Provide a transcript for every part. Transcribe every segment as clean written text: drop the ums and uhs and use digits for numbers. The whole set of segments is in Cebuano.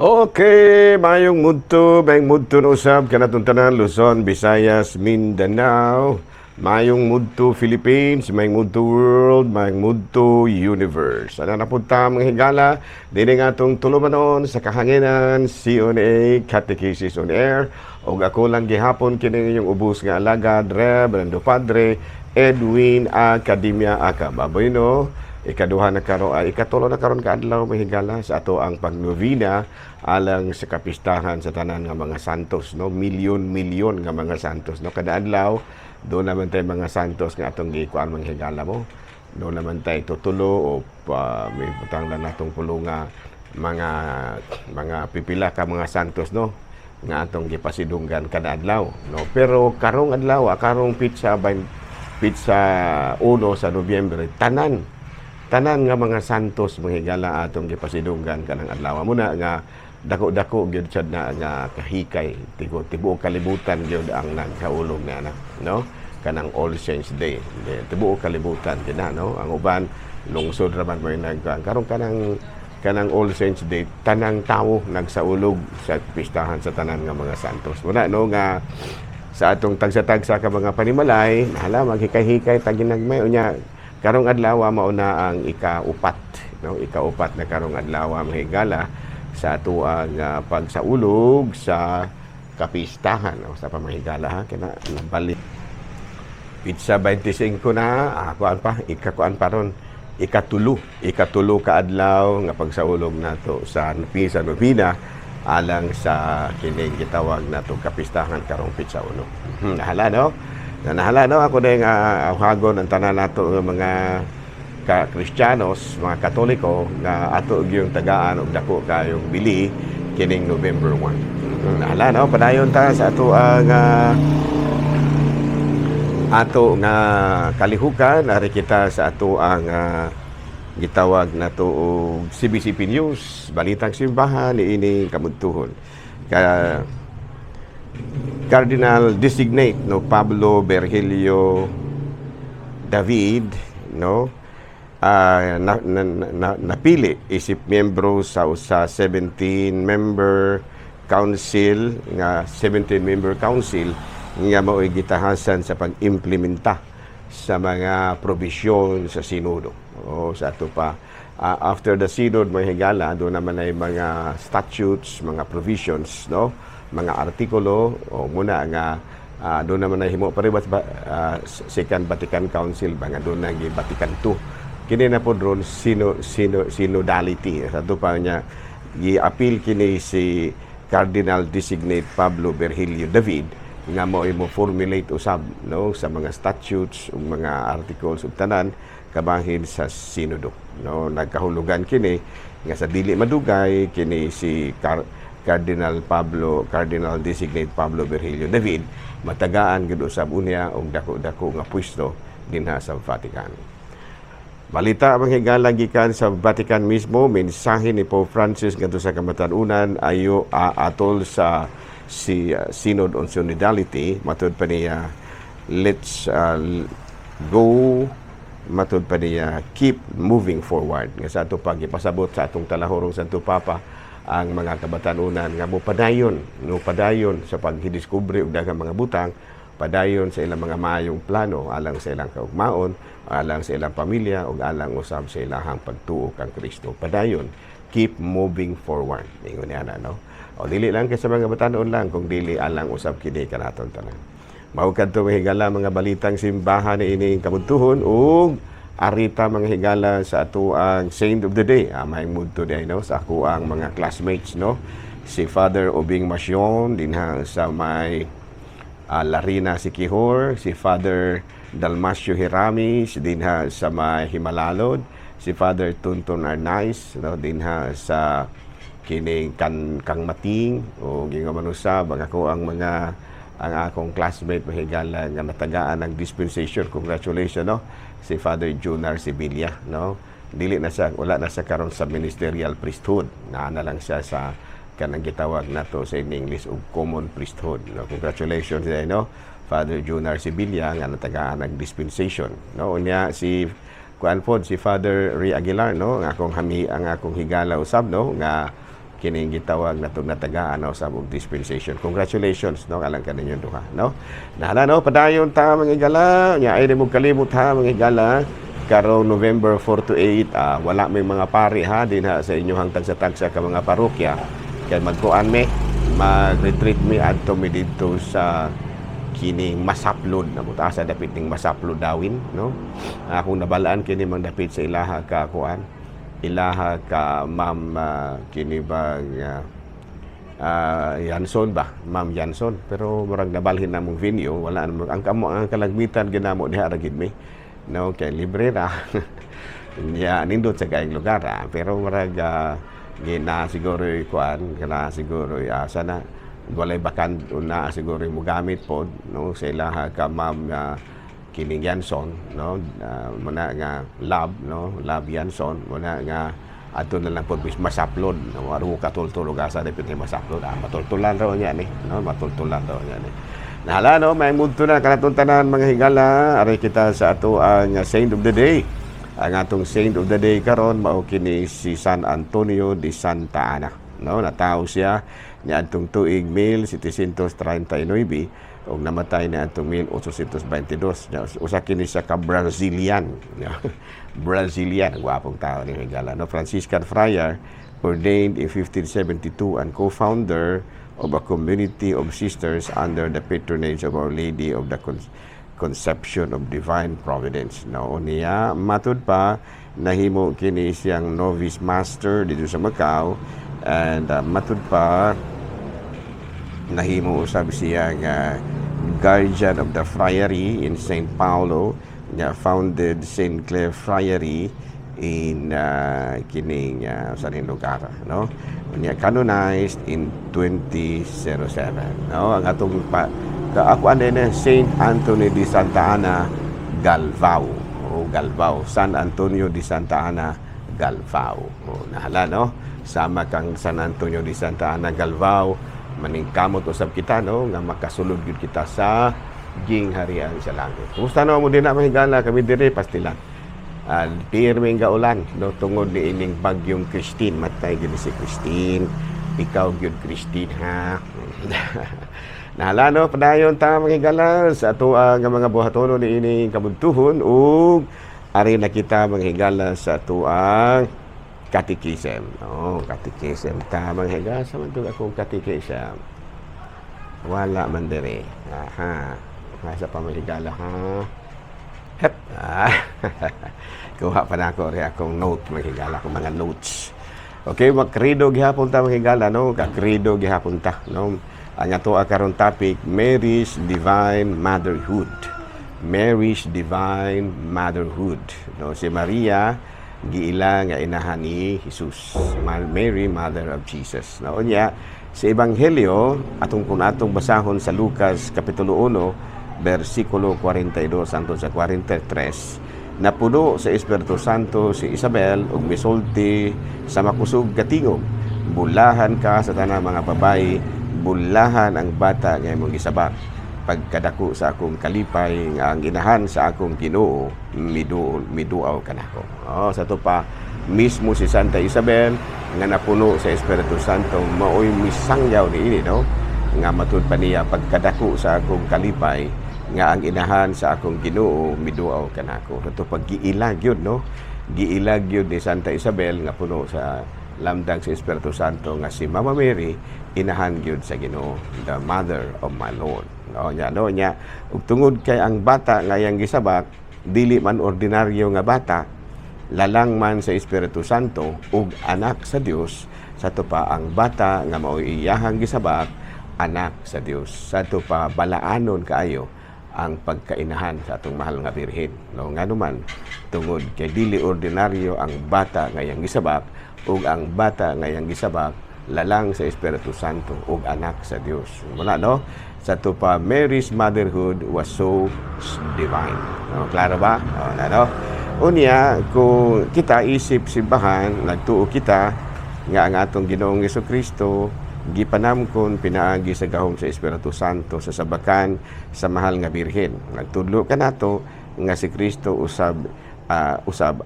Okay, mayong mudto na usab kanatong tanan, Luzon, Visayas, Mindanao. Mayong mudto Philippines, mayong mudto world, mayong mudto universe. Ana na punta, mga higala, dini nga atong tulumanon sa kahanginan, CONA, Catechesis on Air. Og ako lang gihapon kini inyong ubos nga alagad, Reverendo Padre Edwin Academia Aka. Baboy no, ikaduha na karon, ay, ikatulo na karon ka adlaw, mga higala, sa ato ang pagnovena alang sa kapistahan sa tanan nga mga santos, no? Milyon-milyon nga mga santos, no? Kada adlaw doon naman tayo mga santos nga atong gikuan, mga higala mo. Doon naman tayo tutulo o may butang lang natong pulo nga mga pipila ka mga santos, no, nga atong gipasidunggan kada adlaw, no? Pero karong adlaw, karong pitsa by pitsa 1 sa Nobyembre, tanan tanan nga mga santos, mga higala, atong gipasidunggan kanang adlaw muna nga dako-dako gyud sad na nga kahikay. Tigo tibuok kalibutan gyud ang nagkaulog na na, no, kanang All Saints Day. Tibuok kalibutan gyud na, no? Ang uban lungsod ra man mo nag karon kanang All Saints Day, tanang tawo nagsaulog sa pistahan sa tanan nga mga santos muna, no, nga sa atong tagsa-tagsa ka mga panimalay. Hala, maghikay-hikay ta ginagmay. Unya karong adlaw mao na ang ika-upat, no? Ika-upat na karong adlaw, mga higala, sa ato ang pagsaulog sa kapistahan, no? Sa pamahigala ha, kina nabalik pitsa 25 na, kuan pa, ikakuan pa ron, ikatulo ka adlaw nga pagsaulog nato sa Pisa Novena alang sa kining gitawag nato kapistahan karong pitsa 1. Nahala no? Na nahala no, ako din awhagon ang tanan nato nga mga ka Kristiyanos, mga Katoliko nga ato gyung tagaan og dako kayong bili kining November 1. Nahala no, padayon ta sa ato ang ato nga kalihukan. Ari kita sa ato ang gitawag nato og CBCP News, Balitang Simbahan niini kamudtuhon. Ka Cardinal designate, no, Pablo Virgilio David, no, na napili isip miyembro sa usa 17 member council nga 17 member council nga mao'y gitahasan sa pag-implementa sa mga probisyon sa sinodo o sa ato pa. After the synod, mga higala, doon naman ay mga statutes, mga provisions, no, mga artikulo o muna nga doon naman ay himo parehas ba Second Vatican Council ba nga doon na gi Vatican II. Kini na po ron sino sino synodality sa ato pa niya gi-appeal kini si Cardinal designate Pablo Virgilio David nga mo mo formulate usab, no, sa mga statutes ug mga articles ug tanan kabahin sa sinodo, no? Nagkahulugan kini nga sa dili madugay kini si Cardinal Pablo, Cardinal designate Pablo Virgilio David, matagaan gid usab unya og dako-dako nga pwesto dinha sa Vatican. Balita, mga higala, gikan sa Vatican mismo, mensahe ni Pope Francis ngadto sa kamatanunan ayo atol sa si Synod on Synodality. Matud pa niya, let's go, matud pa niya, keep moving forward. Nga sa ato pag ipasabot sa atong talahurong Santo Papa ang mga kabatanunan nga mo padayon, no, padayon sa pagdiskubre og daghang mga butang, padayon sa ilang mga maayong plano alang sa ilang kaugmaon, alang sa ilang pamilya ug alang usab sa ilahang pagtuo kang Kristo. Padayon, keep moving forward. Ingon niya na, no? O dili lang kay sa mga batanon lang, kung dili alang usab kini kanaton tanan. Mao kadto, mga higala, mga balitang simbahan ni ining kabuntuhon ug arita, mga higala, sa ato ang Saint of the Day. Maayong mudto diay, no, sa ako ang mga classmates, no. Si Father Obing Masyon dinha sa may Larina Siquijor, si Father Dalmasio Hiramis dinha sa may Jimalalud, si Father Tunton Arnaiz, no, dinha sa kining kan Kangmating o gingon man usab ang ako ang mga ang akong classmate, mahigala, nga natagaan ng dispensation. Congratulations, no, si Father Junar Sevilla, no? Dili na siya, wala na siya karon sa ministerial priesthood, naa na lang siya sa kanang gitawag nato sa in English og common priesthood, no? Congratulations diay, no, Father Junar Sevilla nga natagaan ng dispensation, no? Unya si kuan pod, si Father Ray Aguilar, no, ang akong hami, ang akong higala usab, no, nga Kining gitawag natong natagaan na usab og dispensation. Congratulations, no, alang kaninyong duha, no. Nahala, no, padayon ta, mga higala. Nya ay mo kalimot ha, mga higala, karong November 4 to 8, wala may mga pari ha dinha sa inyong tagsa-tagsa ka mga parokya kay magkuan mi, mag-retreat mi, adto mi didto sa kining Masaplod na buta sa dapit ning Masaplod Dawin, no. Akong nabalaan kini mang dapit sa ilaha ka kuan, ilaha ka Ma'am, kini bang Yanson ba, Ma'am Yanson, pero murag nabalhin na mong venue. Wala na ang kamo, ang kalagmitan ginamo diha ra gid mi, no, kay libre ra. Ya, nindot sa kaayong lugar, pero murag gina siguro kuan kana siguro, sana walay bakan una siguro mo gamit pod, no, sa ilaha ka Ma'am, kining Yanson, no, muna nga love, no, love Yanson, muna nga adto na lang pod bis Masaplod, no, aru katultol asa dapit ni Masaplod. Matultulan raw niya ni, no, matultulan raw niya ni. Nahala, no, may mudto na kanatong tanan, mga higala. Aray kita sa ato ang saint of the day. Ang atong saint of the day karon mao kini si San Antonio de Santa Ana, no. Natawo siya niadtong tuig 1739 ug namatay niadtong 1822. Usa kini siya ka Brazilian. Brazilian, gwapong tao ni, higala, no. Franciscan friar ordained in 1572 and co-founder of a community of sisters under the patronage of Our Lady of the Conception of Divine Providence. No, niya matud pa nahimo kini siyang novice master dito sa Macau and matud pa nahimo usab siya nga guardian of the friary in St. Paulo nga founded St. Clair Friary in kining sa ning lugar, no. Unya canonized in 2007, no. Ang atong pa ka ako ano na Saint Anthony de Santa Ana Galvao o Galvao, San Antonio de Santa Ana Galvao o. Nahala, no, sama kang San Antonio de Santa Ana Galvao, maningkamot usab kita, no, nga makasulod gyud kita sa gingharian sa langit. Kumusta no mo din na, mahigala? Kami dire pastilan. Pirming gaulan, no, tungod ni ining bagyong Christine. Matay gyud si Christine. Ikaw gyud, Christine, ha. Nahala, no, padayon ta, mga higala, sa ato ang mga buhatono ni ining kabuntuhon ug ari na kita, mga higala, sa ato ang catechism. Oh, catechism ta, mga higala. Sa man akong catechism? Wala man diri. Aha. Asa pa, mga higala, ha? Hep. Ah. Kuha pa na ako rin akong note, mga higala, akong mga notes. Okay, magkredo gihapon ta, mga higala, no? Kakredo gihapon ta, no? Ang ato karon topic, Mary's Divine Motherhood. Mary's Divine Motherhood. No, si Maria giila nga inahan ni Jesus. Mary, Mother of Jesus. No, unya sa Ebanghelyo atong kung atong basahon sa Lucas kapitulo 1 bersikulo 42 hangtod sa 43, napuno sa Espiritu Santo si Isabel ug misulti sa makusog katingog, "Bulahan ka sa tanang mga babayi, bulahan ang bata nga imong gisabak. Pagkadako sa akong kalipay nga ang inahan sa akong Ginoo miduaw kanako." Oh, sa to pa mismo si Santa Isabel nga napuno sa Espiritu Santo maoy misangyaw niini, no, nga matud pa niya, "Pagkadako sa akong kalipay nga ang inahan sa akong Ginoo miduaw kanako." Ito pag giila gyud, no, giila gyud ni Santa Isabel nga puno sa lamdag sa Espiritu Santo nga si Mama Mary inahan gyud sa Ginoo, the mother of my Lord, no. Nya, no, nya ug tungod kay ang bata nga iyang gisabak dili man ordinaryo nga bata, lalang man sa Espiritu Santo ug anak sa Dios, sa to pa ang bata nga mao'y iyahang gisabak anak sa Dios. Sa to pa balaanon kaayo ang pagkainahan sa atong mahal nga Birhen, no. Ngano man, tungod kay dili ordinaryo ang bata nga iyang gisabak ug ang bata nga iyang gisabak lalang sa Espiritu Santo ug anak sa Dios. Wala, no. Sa to pa Mary's motherhood was so divine, no. Klaro ba? O, na, no. Unya kung kita isip simbahan nagtuo kita nga ang atong Ginoong Kristo gipanamkon pinaagi sa gahom sa Espiritu Santo sa sabakan sa mahal nga Birhen. Nagtudlo kanato nga si Kristo usab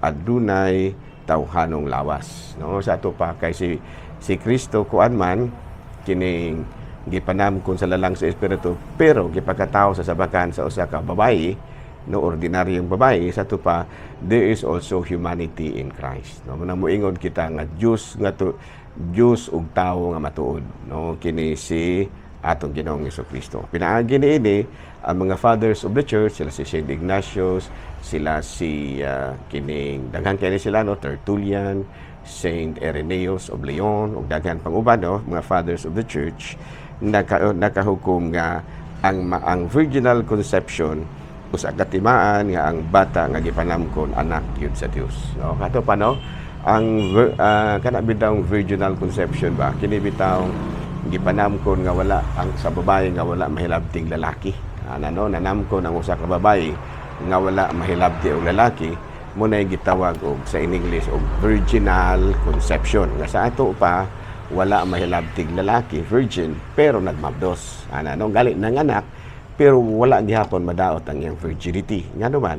adunay Tawhanong lawas, no? Sa ato pa kay si Kristo kuan man kining gipanamkon sa lalang sa espiritu pero gipakatao sa sabakan sa usa ka babayi, no, ordinaryong babayi. Sa ato pa, there is also humanity in Christ, no? Manang moingon kita nga Dios nga to Dios ug tawo nga matuod, no, kini si atong Ginoong Kristo. Pinaagi niini ang mga fathers of the church, sila si Saint Ignatius, sila si kining daghan kini sila, no, Tertullian, Saint Irenaeus of Lyon ug daghan pang uban, no, mga fathers of the church nakahukom nga ang virginal conception usa ka timaan nga ang bata nga gipanamkon anak gyud sa Dios, no? Kato pa, no, ang kana bitawng virginal conception ba, kini bitawng gipanamkon nga wala ang sa babae nga wala mahilabting lalaki ana, no? Nanamkon ang usa ka babae nga wala mahilabti og lalaki mo na gitawag og sa in English og virginal conception, nga sa ato pa wala mahilabting lalaki, virgin, pero nagmabdos ana, no? Gali nanganak pero wala gihapon madaot ang iyang virginity. Ngano man?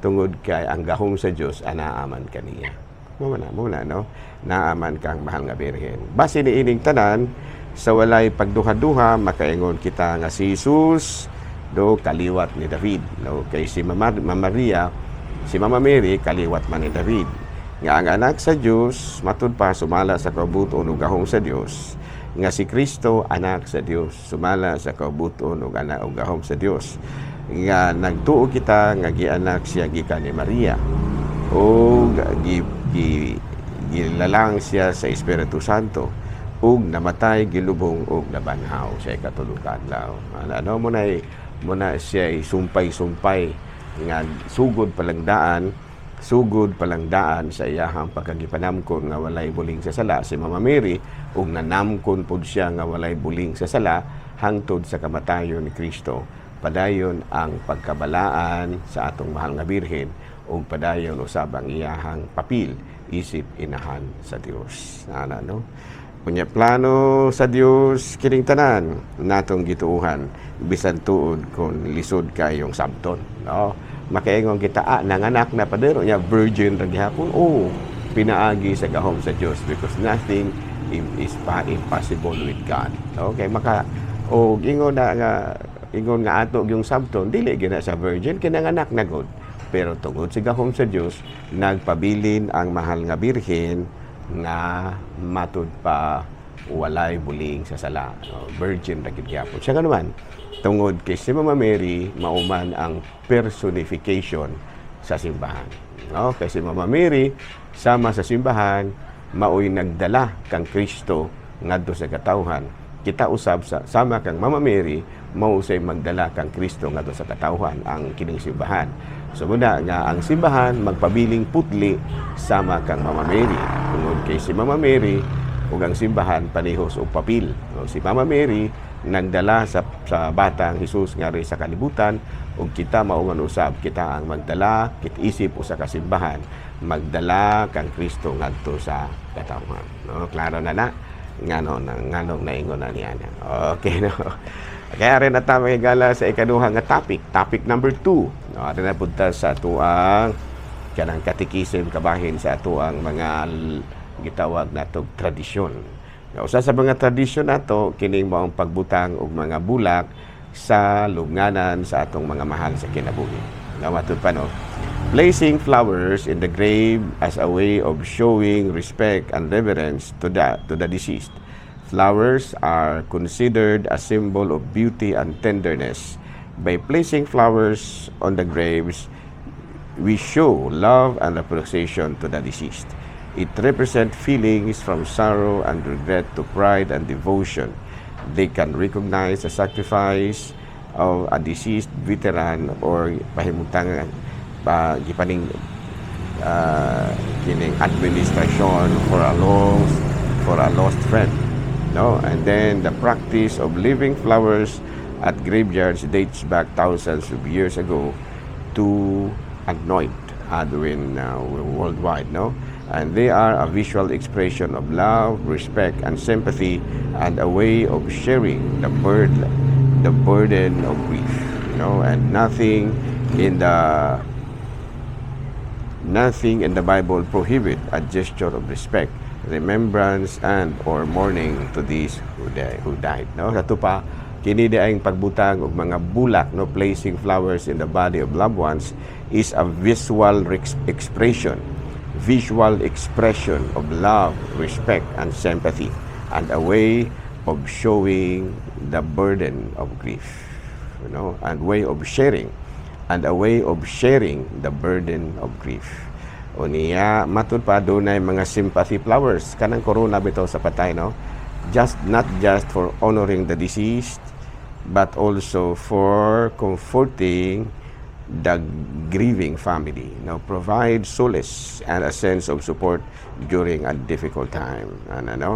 Tungod kay ang gahom sa Dios anaaman kaniya. Mo na, no? Naaman kang mahal nga Birhen. Base ni ining tanan, sa walay pagduha-duha, makaingon kita nga si Jesus do kaliwat ni David, no? Kay si Mama Maria, si Mama Mary, kaliwat man ni David. Nga ang anak sa Dios matud pa sumala sa kaubuton ug gahom sa Dios, nga si Kristo anak sa Dios sumala sa kaubuton ug anak ug gahom sa Dios, nga nagtuo kita nga gianak siya gikan ni Maria ug gi, gi, gilalang siya sa Espiritu Santo ug namatay, gilubong ug nabanhaw sa ikatulo ka adlaw. Ano mo na siya sumpay-sumpay nga sugod palang daan sa iyahang pagkagipanamkon nga walay buling sa sala si Mama Mary ug nanamkon pud siya nga walay buling sa sala hangtod sa kamatayon ni Kristo. Padayon ang pagkabalaan sa atong mahal nga Birhen ug padayon usab ang iyahang papel isip inahan sa Dios. Ana, no? Unya plano sa Dios kining tanan natong gituuhan bisan tuod kon lisod kayong sabton, no? Makaingon kita, nanganak na padero nya virgin ra gihapon. Oh, pinaagi sa gahom sa Dios because nothing is pa impossible with God. Okay, maka o ingon na nga ingon nga ato yung sabton, dili gina sa virgin kinanganak na gud. Pero tungod sa gahom sa Dios, nagpabilin ang mahal nga Birhen nga matud pa walay buling sa sala. No, virgin ra gid gyapon. Siya nga naman, tungod kay si Mama Mary mauman ang personification sa simbahan. No, kay si Mama Mary sama sa simbahan maoy nagdala kang Kristo ngadto sa katawhan. Kita usab sa sama kang Mama Mary mao usay magdala kang Kristo ngadto sa katawhan ang kining simbahan. So muna nga ang simbahan magpabiling putli sama kang Mama Mary. Tungod kay si Mama Mary ug ang simbahan panihos og papel. No, si Mama Mary nagdala sa batang Jesus ngari sa kalibutan ug kita mao man usab, kita ang magdala kit isip usa ka simbahan magdala kang Kristo ngadto sa katawhan. No, klaro na na ngano na nganong naingon na niya na. Okay, no? Kaya rin na ta, mga higala, sa ikaduha nga topic, topic number 2. No, ari na punta sa atuang kanang katikisim kabahin sa atuang mga gitawag natog tradisyon. Usa sa mga tradisyon nato kining maong pagbutang og mga bulak sa lubnganan sa atong mga mahal sa kinabuhi. Na matud pa, no? Placing flowers in the grave as a way of showing respect and reverence to the deceased. Flowers are considered a symbol of beauty and tenderness. By placing flowers on the graves, we show love and appreciation to the deceased. It represents feelings from sorrow and regret to pride and devotion. They can recognize the sacrifice of a deceased veteran or pahimutang pa gipaning kining administration for a lost friend, no? And then the practice of leaving flowers at graveyards dates back thousands of years ago to anoint Adwin worldwide, no? And they are a visual expression of love, respect, and sympathy, and a way of sharing the burden of grief. And nothing in the Nothing in the Bible prohibit a gesture of respect, remembrance, and or mourning to these who died. No? Sa pa, kini di ang pagbutang og mga bulak, no, placing flowers in the body of loved ones is a visual expression of love, respect, and sympathy, and a way of showing the burden of grief, and a way of sharing the burden of grief. Unya, matud pa dunay mga sympathy flowers kanang corona bitaw sa patay, no? Just not just for honoring the deceased but also for comforting the grieving family, no, provide solace and a sense of support during a difficult time. Ano, no?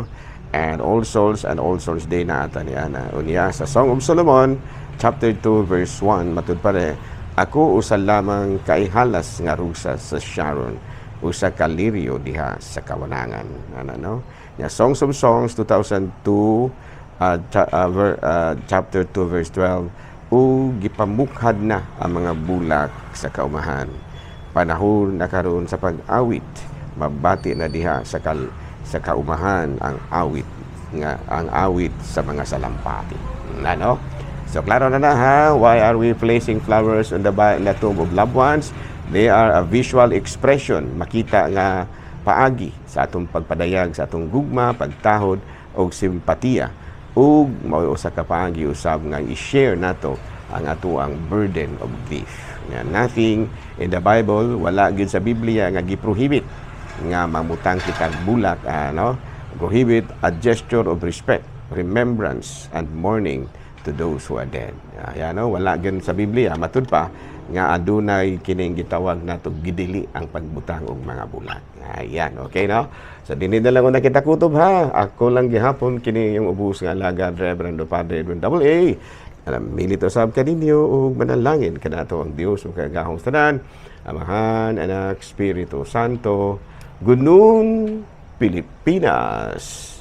And All Souls and All Souls Day na ata ni ana. Unya sa Song of Solomon chapter 2 verse 1, matud pare, "Ako usa lamang kaihalas nga rusa sa Sharon, usa ka liryo diha sa kawanangan." Ano, no? Nya Songs of Songs 2002 chapter 2 verse 12, "Ug gipamukhad na ang mga bulak sa kaumahan. Panahon na karon sa pag-awit, mabati na diha sa kaumahan ang awit nga ang awit sa mga salampati." Ano? So klaro na na ha, why are we placing flowers on the tomb of loved ones? They are a visual expression, makita nga paagi sa atong pagpadayag sa atong gugma, pagtahod og simpatiya ug mao usa ka paagi usab nga i-share nato ang atoang burden of grief. Nga nothing in the Bible, wala gyud sa Biblia nga giprohibit nga mamutang kitag bulak, ano, prohibit a gesture of respect, remembrance and mourning to those who are dead. Ayan, no, wala gyud sa Biblia, matud pa nga adunay kining gitawag nato gidili ang pagbutang og mga bulak. Ayan, okay, no? So dinhi na lang ko nakita kutob ha. Ako lang gihapon kini yung ubos nga alagad, Reverend Padre Edwin Double A. Alam, milito sab kaninyo ug manalangin kanato ang Dios ug kagahong tanan, Amahan, Anak, Espiritu Santo. Good noon, Pilipinas.